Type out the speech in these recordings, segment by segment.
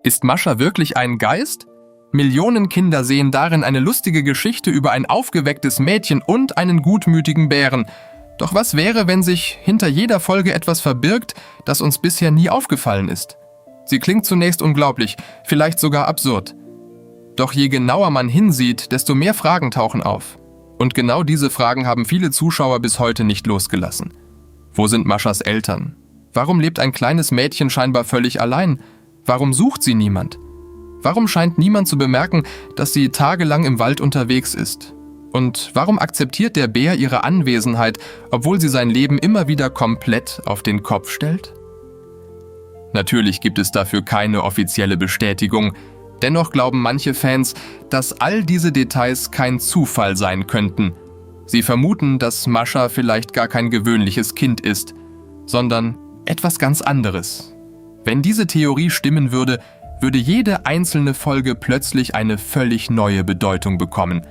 Ist Mascha wirklich ein Geist? Millionen Kinder sehen darin eine lustige Geschichte über ein aufgewecktes Mädchen und einen gutmütigen Bären. Doch was wäre, wenn sich hinter jeder Folge etwas verbirgt, das uns bisher nie aufgefallen ist? Sie klingt zunächst unglaublich, vielleicht sogar absurd. Doch je genauer man hinsieht, desto mehr Fragen tauchen auf. Und genau diese Fragen haben viele Zuschauer bis heute nicht losgelassen. Wo sind Maschas Eltern? Warum lebt ein kleines Mädchen scheinbar völlig allein? Warum sucht sie niemand? Warum scheint niemand zu bemerken, dass sie tagelang im Wald unterwegs ist? Und warum akzeptiert der Bär ihre Anwesenheit, obwohl sie sein Leben immer wieder komplett auf den Kopf stellt? Natürlich gibt es dafür keine offizielle Bestätigung. Dennoch glauben manche Fans, dass all diese Details kein Zufall sein könnten. Sie vermuten, dass Mascha vielleicht gar kein gewöhnliches Kind ist, sondern etwas ganz anderes. Wenn diese Theorie stimmen würde, würde jede einzelne Folge plötzlich eine völlig neue Bedeutung bekommen.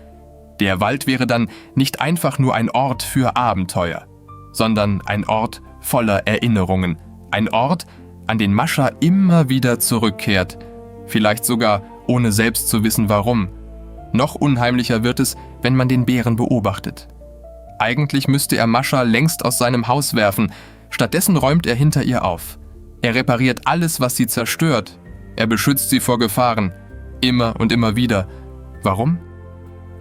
Der Wald wäre dann nicht einfach nur ein Ort für Abenteuer, sondern ein Ort voller Erinnerungen. Ein Ort, an den Mascha immer wieder zurückkehrt, vielleicht sogar ohne selbst zu wissen warum. Noch unheimlicher wird es, wenn man den Bären beobachtet. Eigentlich müsste er Mascha längst aus seinem Haus werfen, stattdessen räumt er hinter ihr auf. Er repariert alles, was sie zerstört. Er beschützt sie vor Gefahren, immer und immer wieder. Warum?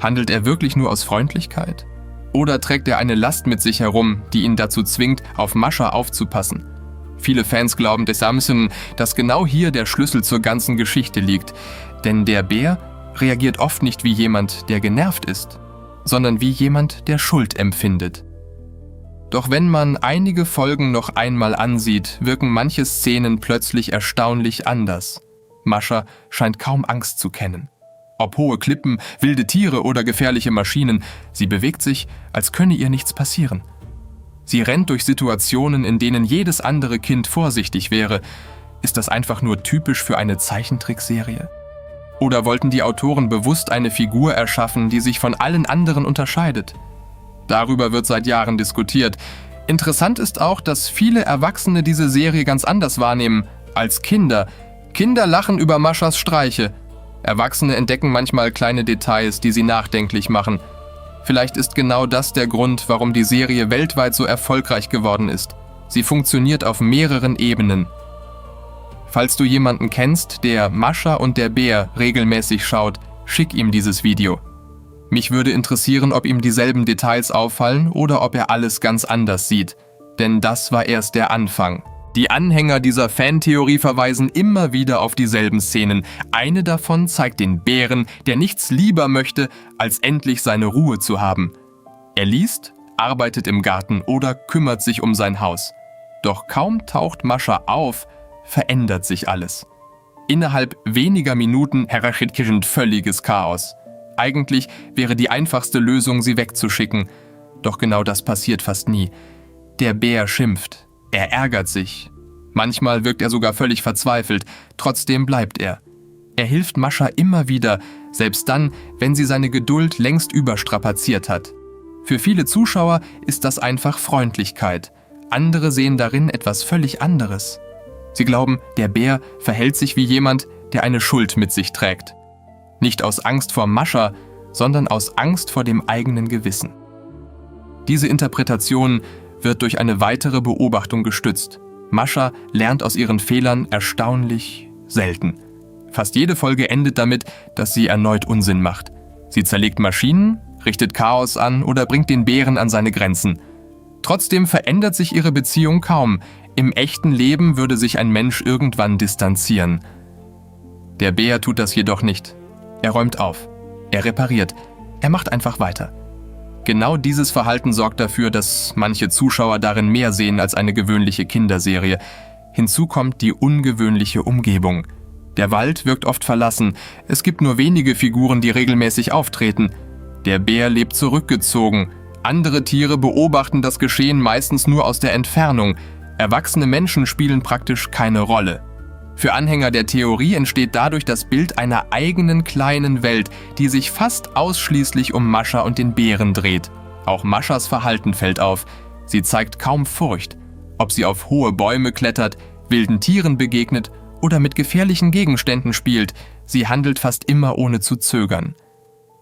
Handelt er wirklich nur aus Freundlichkeit? Oder trägt er eine Last mit sich herum, die ihn dazu zwingt, auf Mascha aufzupassen? Viele Fans glauben dass genau hier der Schlüssel zur ganzen Geschichte liegt. Denn der Bär reagiert oft nicht wie jemand, der genervt ist, sondern wie jemand, der Schuld empfindet. Doch wenn man einige Folgen noch einmal ansieht, wirken manche Szenen plötzlich erstaunlich anders. Mascha scheint kaum Angst zu kennen. Ob hohe Klippen, wilde Tiere oder gefährliche Maschinen, sie bewegt sich, als könne ihr nichts passieren. Sie rennt durch Situationen, in denen jedes andere Kind vorsichtig wäre. Ist das einfach nur typisch für eine Zeichentrickserie? Oder wollten die Autoren bewusst eine Figur erschaffen, die sich von allen anderen unterscheidet? Darüber wird seit Jahren diskutiert. Interessant ist auch, dass viele Erwachsene diese Serie ganz anders wahrnehmen als Kinder. Kinder lachen über Maschas Streiche. Erwachsene entdecken manchmal kleine Details, die sie nachdenklich machen. Vielleicht ist genau das der Grund, warum die Serie weltweit so erfolgreich geworden ist. Sie funktioniert auf mehreren Ebenen. Falls du jemanden kennst, der Mascha und der Bär regelmäßig schaut, schick ihm dieses Video. Mich würde interessieren, ob ihm dieselben Details auffallen oder ob er alles ganz anders sieht. Denn das war erst der Anfang. Die Anhänger dieser Fantheorie verweisen immer wieder auf dieselben Szenen. Eine davon zeigt den Bären, der nichts lieber möchte, als endlich seine Ruhe zu haben. Er liest, arbeitet im Garten oder kümmert sich um sein Haus. Doch kaum taucht Mascha auf, verändert sich alles. Innerhalb weniger Minuten herrscht völliges Chaos. Eigentlich wäre die einfachste Lösung, sie wegzuschicken. Doch genau das passiert fast nie. Der Bär schimpft. Er ärgert sich. Manchmal wirkt er sogar völlig verzweifelt. Trotzdem bleibt er. Er hilft Mascha immer wieder, selbst dann, wenn sie seine Geduld längst überstrapaziert hat. Für viele Zuschauer ist das einfach Freundlichkeit. Andere sehen darin etwas völlig anderes. Sie glauben, der Bär verhält sich wie jemand, der eine Schuld mit sich trägt. Nicht aus Angst vor Mascha, sondern aus Angst vor dem eigenen Gewissen. Diese Interpretation wird durch eine weitere Beobachtung gestützt. Mascha lernt aus ihren Fehlern erstaunlich selten. Fast jede Folge endet damit, dass sie erneut Unsinn macht. Sie zerlegt Maschinen, richtet Chaos an oder bringt den Bären an seine Grenzen. Trotzdem verändert sich ihre Beziehung kaum. Im echten Leben würde sich ein Mensch irgendwann distanzieren. Der Bär tut das jedoch nicht. Er räumt auf. Er repariert. Er macht einfach weiter. Genau dieses Verhalten sorgt dafür, dass manche Zuschauer darin mehr sehen als eine gewöhnliche Kinderserie. Hinzu kommt die ungewöhnliche Umgebung. Der Wald wirkt oft verlassen. Es gibt nur wenige Figuren, die regelmäßig auftreten. Der Bär lebt zurückgezogen. Andere Tiere beobachten das Geschehen meistens nur aus der Entfernung. Erwachsene Menschen spielen praktisch keine Rolle. Für Anhänger der Theorie entsteht dadurch das Bild einer eigenen kleinen Welt, die sich fast ausschließlich um Mascha und den Bären dreht. Auch Maschas Verhalten fällt auf. Sie zeigt kaum Furcht. Ob sie auf hohe Bäume klettert, wilden Tieren begegnet oder mit gefährlichen Gegenständen spielt. Sie handelt fast immer ohne zu zögern.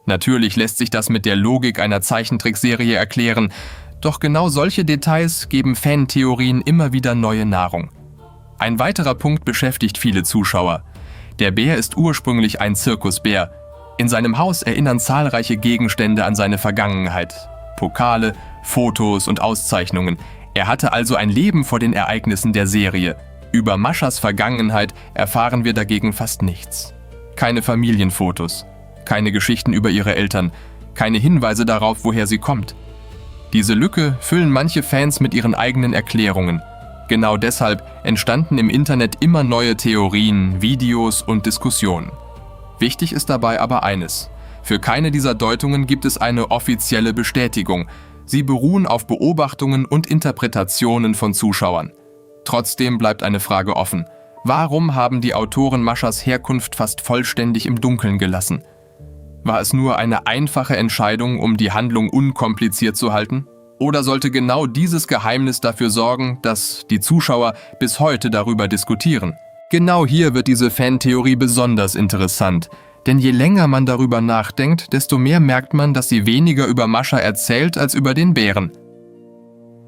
Natürlich lässt sich das mit der Logik einer Zeichentrickserie erklären, doch genau solche Details geben Fantheorien immer wieder neue Nahrung. Ein weiterer Punkt beschäftigt viele Zuschauer. Der Bär ist ursprünglich ein Zirkusbär. In seinem Haus erinnern zahlreiche Gegenstände an seine Vergangenheit. Pokale, Fotos und Auszeichnungen. Er hatte also ein Leben vor den Ereignissen der Serie. Über Maschas Vergangenheit erfahren wir dagegen fast nichts. Keine Familienfotos, keine Geschichten über ihre Eltern, keine Hinweise darauf, woher sie kommt. Diese Lücke füllen manche Fans mit ihren eigenen Erklärungen. Genau deshalb entstanden im Internet immer neue Theorien, Videos und Diskussionen. Wichtig ist dabei aber eines: Für keine dieser Deutungen gibt es eine offizielle Bestätigung. Sie beruhen auf Beobachtungen und Interpretationen von Zuschauern. Trotzdem bleibt eine Frage offen. Warum haben die Autoren Maschas Herkunft fast vollständig im Dunkeln gelassen? War es nur eine einfache Entscheidung, um die Handlung unkompliziert zu halten? Oder sollte genau dieses Geheimnis dafür sorgen, dass die Zuschauer bis heute darüber diskutieren? Genau hier wird diese Fantheorie besonders interessant, denn je länger man darüber nachdenkt, desto mehr merkt man, dass sie weniger über Mascha erzählt als über den Bären.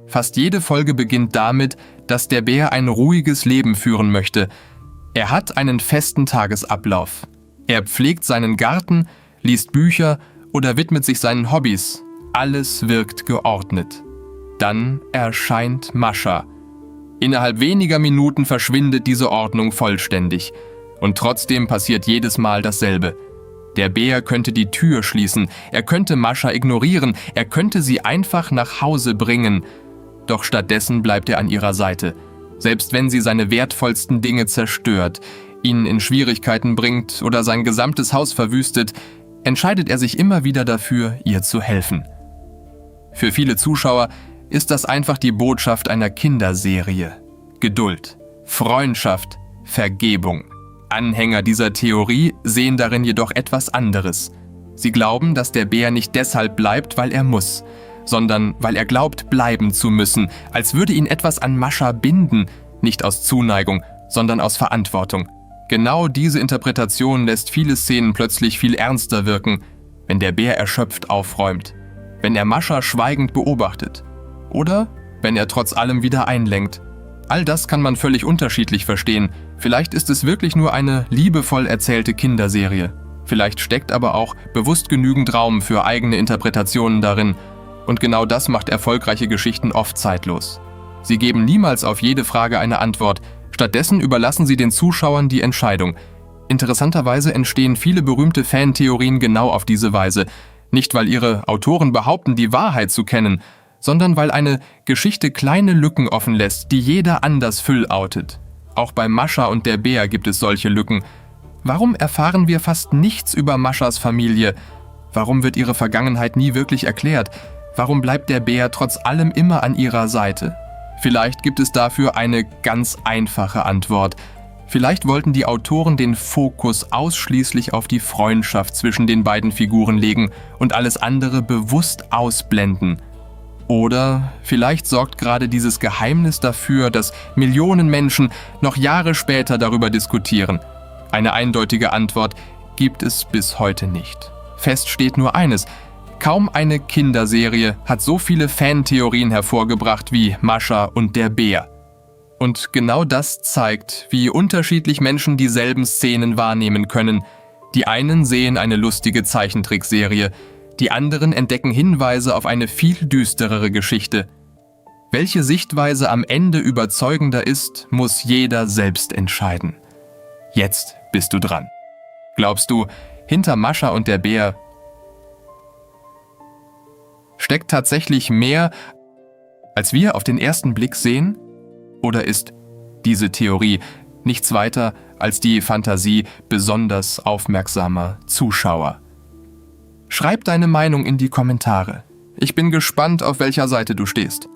Fast jede Folge beginnt damit, dass der Bär ein ruhiges Leben führen möchte. Er hat einen festen Tagesablauf. Er pflegt seinen Garten, liest Bücher oder widmet sich seinen Hobbys. Alles wirkt geordnet. Dann erscheint Mascha. Innerhalb weniger Minuten verschwindet diese Ordnung vollständig. Und trotzdem passiert jedes Mal dasselbe. Der Bär könnte die Tür schließen, er könnte Mascha ignorieren, er könnte sie einfach nach Hause bringen. Doch stattdessen bleibt er an ihrer Seite. Selbst wenn sie seine wertvollsten Dinge zerstört, ihn in Schwierigkeiten bringt oder sein gesamtes Haus verwüstet, entscheidet er sich immer wieder dafür, ihr zu helfen. Für viele Zuschauer ist das einfach die Botschaft einer Kinderserie. Geduld, Freundschaft, Vergebung. Anhänger dieser Theorie sehen darin jedoch etwas anderes. Sie glauben, dass der Bär nicht deshalb bleibt, weil er muss, sondern weil er glaubt, bleiben zu müssen, als würde ihn etwas an Mascha binden, nicht aus Zuneigung, sondern aus Verantwortung. Genau diese Interpretation lässt viele Szenen plötzlich viel ernster wirken, wenn der Bär erschöpft aufräumt, wenn er Mascha schweigend beobachtet oder wenn er trotz allem wieder einlenkt. All das kann man völlig unterschiedlich verstehen. Vielleicht ist es wirklich nur eine liebevoll erzählte Kinderserie. Vielleicht steckt aber auch bewusst genügend Raum für eigene Interpretationen darin. Und genau das macht erfolgreiche Geschichten oft zeitlos. Sie geben niemals auf jede Frage eine Antwort. Stattdessen überlassen sie den Zuschauern die Entscheidung. Interessanterweise entstehen viele berühmte Fantheorien genau auf diese Weise. Nicht, weil ihre Autoren behaupten, die Wahrheit zu kennen, sondern weil eine Geschichte kleine Lücken offen lässt, die jeder anders fülloutet. Auch bei Mascha und der Bär gibt es solche Lücken. Warum erfahren wir fast nichts über Maschas Familie? Warum wird ihre Vergangenheit nie wirklich erklärt? Warum bleibt der Bär trotz allem immer an ihrer Seite? Vielleicht gibt es dafür eine ganz einfache Antwort. Vielleicht wollten die Autoren den Fokus ausschließlich auf die Freundschaft zwischen den beiden Figuren legen und alles andere bewusst ausblenden. Oder vielleicht sorgt gerade dieses Geheimnis dafür, dass Millionen Menschen noch Jahre später darüber diskutieren. Eine eindeutige Antwort gibt es bis heute nicht. Fest steht nur eines: Kaum eine Kinderserie hat so viele Fantheorien hervorgebracht wie Mascha und der Bär. Und genau das zeigt, wie unterschiedlich Menschen dieselben Szenen wahrnehmen können. Die einen sehen eine lustige Zeichentrickserie, die anderen entdecken Hinweise auf eine viel düsterere Geschichte. Welche Sichtweise am Ende überzeugender ist, muss jeder selbst entscheiden. Jetzt bist du dran. Glaubst du, hinter Mascha und der Bär steckt tatsächlich mehr, als wir auf den ersten Blick sehen? Oder ist diese Theorie nichts weiter als die Fantasie besonders aufmerksamer Zuschauer? Schreib deine Meinung in die Kommentare. Ich bin gespannt, auf welcher Seite du stehst.